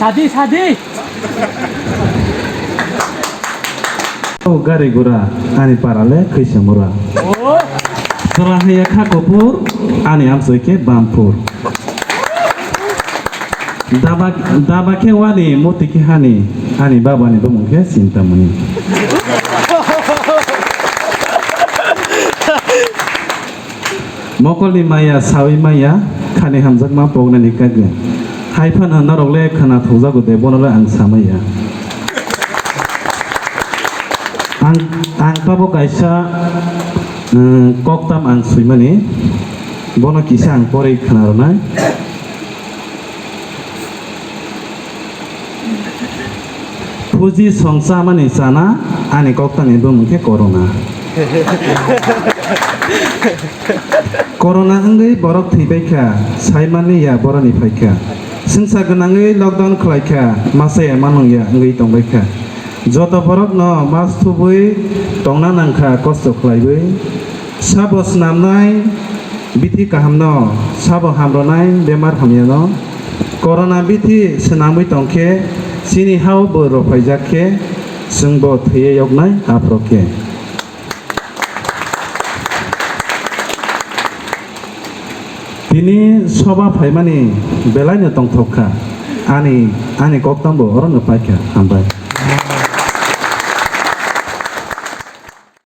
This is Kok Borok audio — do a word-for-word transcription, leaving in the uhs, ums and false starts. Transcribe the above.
Sadi, sadi. O gari gura, ani para le Khwisamura. Chwla haiya kha kuphur, ani amchoi khe bamphur. Daba, daba khe wani, muti khe hani, ani babani bumung khe Chintamani. Mokolni maya sawi maya, khani hamjakma poknani kagwi. Hai phano norok le khwna thokjago de, bono le ang samaya. Ang, ang tabuk kaisa, eh, koktam ang swimani, bono kisa ang porwi khwna rwnai. Phuji song chamani chana, ani koktangni bumung khe corona. Corona wngwi borok thwibaikha, saimanliya boroni phaikha. Swngsa gwnangwi lockdown khwlaikha, masaya manungya wngwi tongbaikha. Joto borokno mask thubwi tongna nangkha, kosto khwlaiwi. Sabo swnamnai bithi kahamno, sabo hamrwnai bemar hamyano. Corona bithi swnamwi tongkhe, chini hao bo rwphaijak khe, chwngbo thwiya yoknai aphro khe. Tini soba phaimani belaino tongthok kha. Ani, ani koktambo orono paikha. Hambai.